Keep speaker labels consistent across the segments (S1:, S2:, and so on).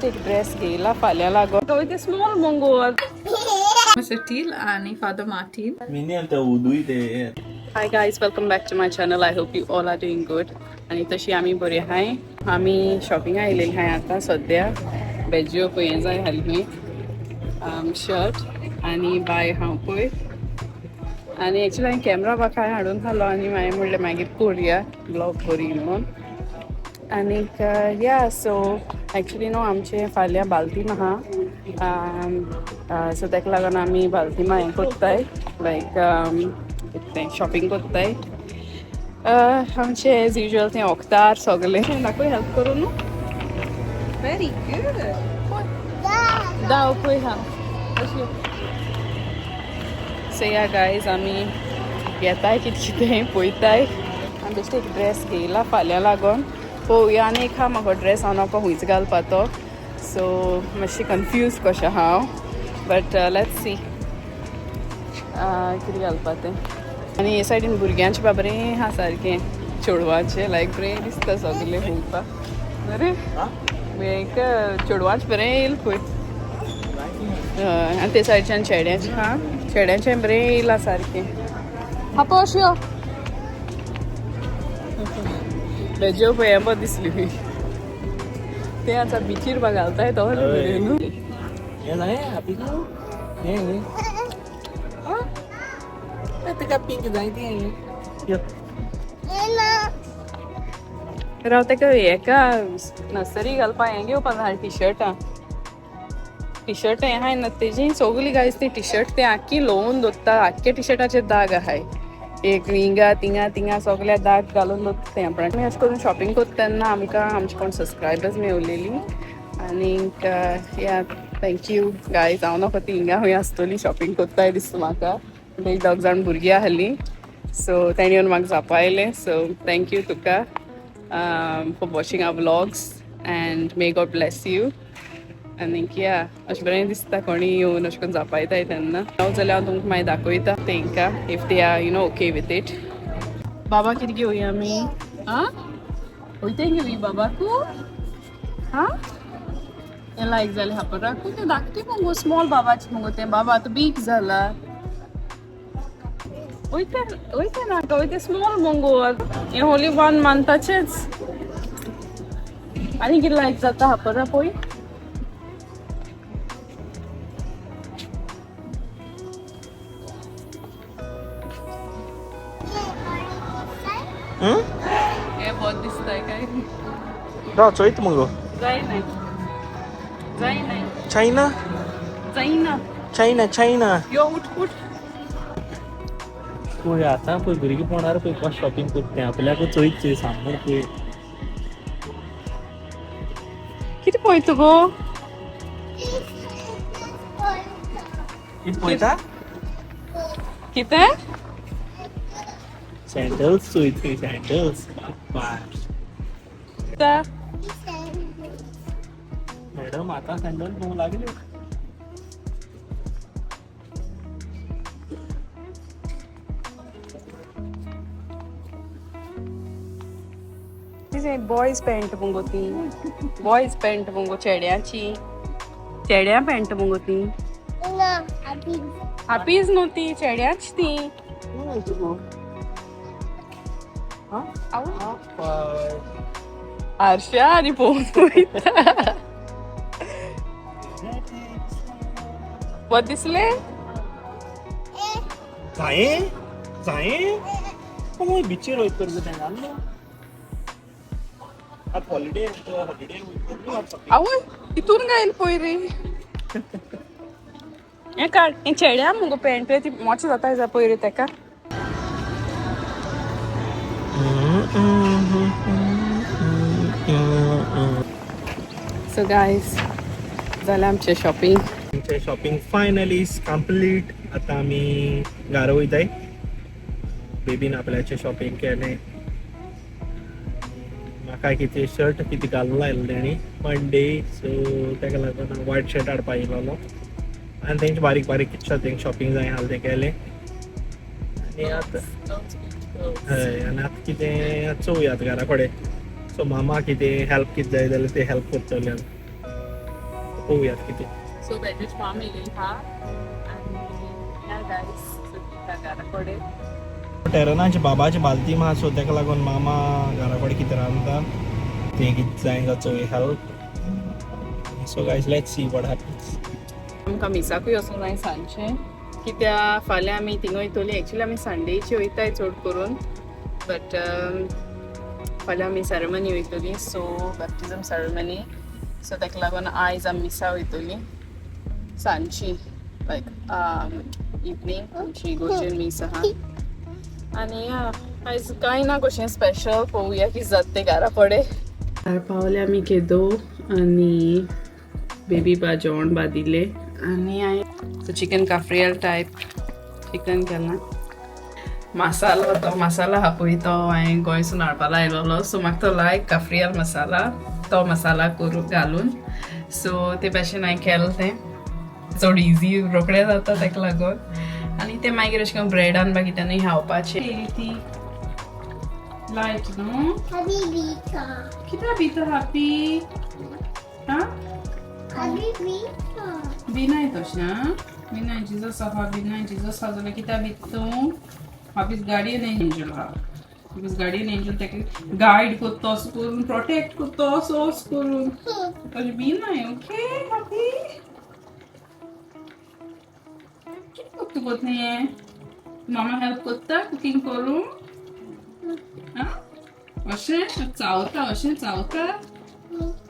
S1: बेश्टे एक ड्रेस घेयला फाल्यां लागोन. ते स्मॉल मुगो. मिस्टर टील आनी फादर मार्टीन.
S2: मिनियल ते उदूय ते.
S1: Hi guys, welcome back to my channel. I hope you all are doing good. आनी तशी आमी बरी आहाय. आमी शॉपिंग आयलेली आहाय आतां सद्या. बेज्यो पळय जाय आसली शर्ट आनी बाय हांव पळय. आनी एक्चुली हांवें कॅमरा म्हाका हाडून घालो आनी हांवें म्हणलें मागीर करुया ब्लॉग करी म्हणून. आनीक या सो एक्चुली न्हू आमचें फाल्यां बालतीम आहा, सो ताका लागून आमी बालतीमा हें कोत्ताय, लायक तें शॉपिंग कोत्ताय. आमचें एज युजल तें ओक्तार सगलें. दाखय हेल्प करूं न्हू. Very good. दाव पळय हा. सो या गायज, आमी घेताय कितें कितें पळयताय. आमी बेश्टे एक ड्रेस घेयला फाल्यां लागोन. पळोवया. आनी एक आहा म्हाका ड्रेस, हांव नाका खंयच घालपा तो, सो मातशें कन्फ्यूज कशें हांव, बट let's see कितें घालपा तें. आनी हे सायडीन भुरग्यांचें बा बरें आहा सारकें, चेडवांचें लायक बरें दिसता सगलें पळोवपाक बरें. एक चेडवांचें बरें येयल पळय. हय, आनी ते सायडच्यान चेड्यांचें हा, चेड्यांचें बरें येयलां सारकें. हा पळय अश्यो बेज्यो पळय बरें दिसली. ते आतां बिचीर बा घालताय तो न्हू.
S2: हे जाय हापी हे हे तेका पिंक जाय ती.
S1: राव, ताका हेका नर्सरी घालपा हें घेवपा जाय टिशर्टां. टिशर्ट हें आहाय ना तेजी सगली गायज ती टिशर्ट ते आख्खी लोवन दवरता. आख्खे टिशर्टाचेर दाग आहाय. एक हिंगा तिंगा तिंगा सगल्या दाग घालून दवरता तें आपणाक. आमी अशें करून शॉपिंग करता तेन्ना आमकां आमचे कोण सबस्क्रायबर्स मेवलेली आनीक या thank you guys. हांव नाका ती हिंगा खंय आसतली शॉपिंग करताय दिसता म्हाका. एक दोग जाण भुरगीं आहलीं, सो तेणी येवन म्हाका जापायलें. सो thank you तुका for watching our vlogs and may God bless you. आनीक या, अशें बरें दिसता कोणी येवन अशें करून जापायताय तेन्ना. हांव जाल्यार हांव तुमकां मागीर दाखयता तेंकां, if they are okay with it. बाबा कितें घेवया आमी? आं, वयते घेवया बाबाकू. हां, तें लायक जालें हापराकू. तें धाकटें मुगो, स्मॉल बाबाचें मुगो तें. बाबा आतां बीग जाला. वयते वयते नाका, वयते स्मॉल मुगो हें. ओन्ली वन मंथाचेच. आनी कितें लायक जाता हापरा पळय. हें बरें दिसताय काय?
S2: राव, चोयत मुगो.
S1: जाय नाय, जाय नाय.
S2: चायना.
S1: जायना.
S2: China China.
S1: यो, उठ उठ.
S2: पळय आतां पळय भुरगेपणार पळय कशें शॉपिंग करता तें आपल्याक चोयत चोय सांगून पळय.
S1: कितें पळयता गो?
S2: कितें पळयता?
S1: कितें?
S2: सँडल्स चोयत थंय, सँडल्स बाप्पा.
S1: ता.
S2: मॅडम आतां सँडल पळोवंक लागल्यो.
S1: बॉयज पॅन्ट मुगो ती, बॉयज पॅन्ट मुगो, चेड्याची, चेड्या पॅन्ट मुगो ती. हापीज न्हू ती, चेड्याची ती. आरश्या आनी पळोवन वयता. बरें दिसलें.
S2: जाये जाये, पूण बिचीर वयता तर तें घाल. आतां हॉलिडे हॉलिडे वयता.
S1: आवय, हितून घायल पळय रे. हें काड, हें चेड्या मुगो पॅन्ट ती मोचे जाता जा पळय रे तेका. सो गायज, जालें आमचें शॉपिंग.
S2: आमचें शॉपिंग फायनली is complete. आतां आमी घरा वयताय. बेबीन आपल्याचें शॉपिंग केलें. म्हाका कितें शर्ट कितें घालून लायलें तेणी मंडे, सो तेका लागून हांव वायट शर्ट हाडपा येयलोलो. आनी तेंचे बारीक बारीक कितें तेंक शॉपिंग जाय आसलें तें केलें. आनी आतां हय, आनी आतां कितें चोवया आतां घरा कडेन. सो मामा कितें हेल्प कितें जाय जाल्यार ते हेल्प करतले. पळोवयात कितें.
S1: सो वेजीस माम येयलेली आहा आनी या गायस, घरा कडेन.
S2: टेरनाचे बाबाचे बालतीम आहा, सो तेका लागून मामा घरा कडेन कितें रांदता तें कितें जाय जाचो help. So guys, let's see what happens.
S1: आमकां मिसाकूय वचूंक जाय सांजचें, कित्या फाल्यां आमी थिंगा वयतलीं. एक्चुली आमी संडेची वयताय चड करून, बट फाल्यां आमी सेरेमनी वयतलीं, सो बॅप्टिजम सेरेमनी. सो ताका लागून आयज आमी मिसा वयतलीं सांजची, लायक इवनींग आमची इगोर्जेन मीस आहा. आनी आयज कांय ना कशें स्पेशल, पळोवया कितें जाता तें घरा कडेन. पावले आमी केदो आनी बेबी बा जेवण बा दिले आनी हांवें so chicken cafreal type chicken केलां. मसालो तो मसाला हा पळय, तो हांवें गोंयसून हाडपा लायलेलो. सो म्हाका तो लायक काफ्रियल मसाला, तो मसाला करून घालून, सो ते भाशेन हांवें केलें तें. चड इजी, रोखडें जाता ताका लागून. आनी तें मागीर अशें करून ब्रेडान बा कित्यानूय खावपाचें. ती लायट न्हू.
S3: Happy Vita.
S1: कित्याक भितर हापी? आं?
S3: Happy Vita.
S1: बिनाय तशें आं, बिनाय जिजस आहा, बिनाय जिजस आहा जाल्यार कित्याक भित तूं? हापीस गार्डियन एंजल आहा, हापीस गार्डियन एंजल ताका गायड कोत्तो असो करून, प्रोटेक्ट कोत्तो असो असो करून. तशें बिनाय. ओके हापी, कितें कोत्ता गो तें? मामा हेल्प कोत्ता कुकींग करूं? आं, अशें चावता, अशें चावता,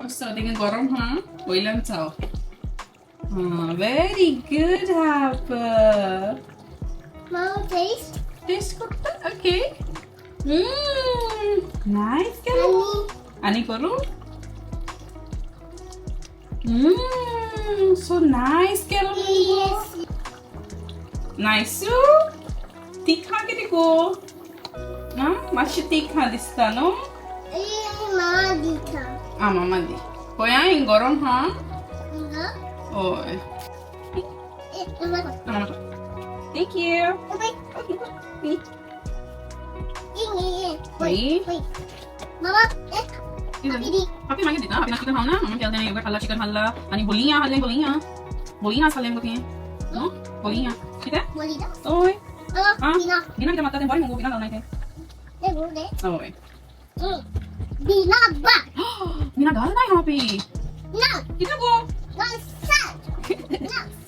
S1: अशें चावता. थिंगा गरम हा, वयल्यान चाव. Very good, Harper.
S3: Mom, taste.
S1: Taste करता? ओके. नायस केलो.
S3: Honey.
S1: आनी करूं? सो नायस केलो.
S3: Yes.
S1: नायसू. तीख कितें गो? आं, मातशें तीख दिसता न्हू?
S3: Mama Vita.
S1: आं, मामा दी पळय आं, हिंग गरम हा. हय. Thank you.
S3: Mama,
S1: happy मागीर दिता. हापी चिकन खावना. मामा केलें तें, योगर्ट खाल्ला, चिकन खाल्ला आनी बोलियां खाल्लें. बोलियां, बोलियां खाल्लें गो तुवें न्हू? बोलियां कितें? हय. आं, बिना कितें मारता तें? बरें मुगो, बिना घालना तें. हय. बिना घालनाय हापी. कितें गो?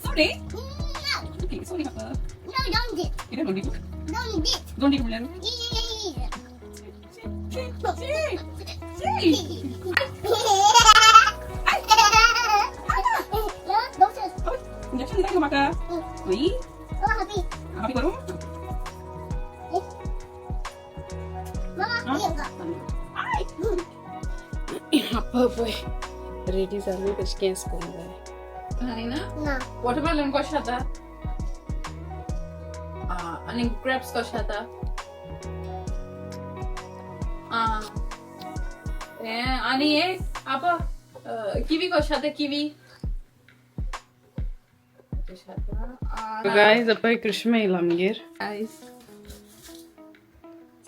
S1: सॉरी. Okay, sorry हापा. कितें दोंडी? दोंडी म्हणल्यार? शी शी. इंजेक्शन दिता गो म्हाका? हय. हापी करूं? पळय, रेडी जाली, तशें केंस करूंक जाय ना. वॉटरमेलन कशें खाता आनी ग्रेप्स कशें खाता? आं, हें आनी हे आपा, किवी कशें खाता? किवी. गायज, पळय कृष्ण येयला आमगेर.
S4: आयज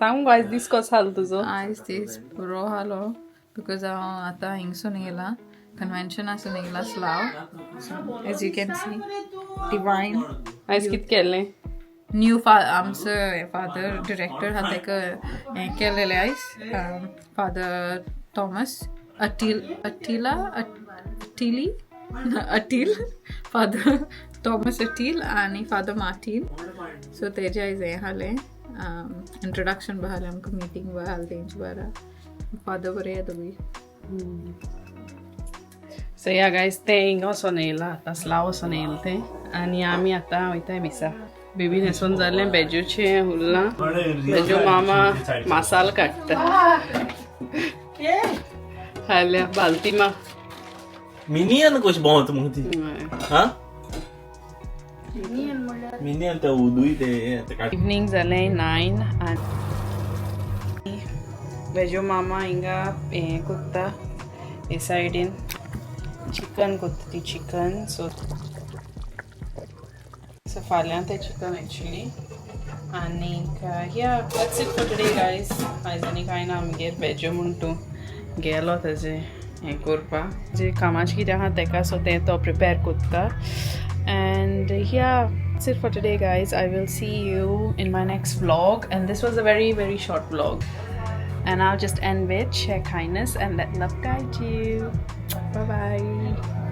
S1: सांग, आयज दीस कसो जालो तुजो?
S4: आयज दीस बरो आलो, because हांव आतां हिंगसून येयलां, कन्वेन्शनासून येयलां Slav. As you can see, divine.
S1: आयज कितें केलें?
S4: न्यू फा आमचो फादर डिरेक्टर आहा, ताका हें केलेलें आयज. फादर थॉमस अटील, अटिला, अटिली, अटील, फादर थॉमस अटील आनी फादर मार्टीन. सो तेजें आयज हें आसलें, इंट्रोडक्शन बा आसलें आमकां, मिटींग बा आसलें तेंचे बारा. फादर बरें येता बी.
S1: सो या गायज, तें हिंगा वचोन येयलां आतां, स्लाव वचोन येयलां तें आनी आमी आतां वयताय मिसा. बेबी न्हेसोन जालें, बेजूचें उरलां. बेजू मामा मासाल काडटा. हाल्या बालतीमा.
S2: मिनियन कशी भोंवता मुगो ती. हा, मिनियन ते उदूय ते ते काड.
S1: इवनींग जालें 9 आनी वेजो मामा हिंगा हें कोत्ता, हे सायडीन चिकन कोत्ता ती, चिकन. सो सो फाल्यां तें चिकन एक्चुली. आनीक yeah, that's it for today, guys. आयज आनी कांय ना आमगेर. वेजो म्हूण तूं गेलो तेजें. हें करपा जे कामाचें कितें आहा तेका, सो तें तो प्रिपेर कोत्ता. And yeah, that's it for today, guys. I will see you in my next vlog, and this was a very very short vlog, and I'll just end with share kindness and let love guide you. Bye bye.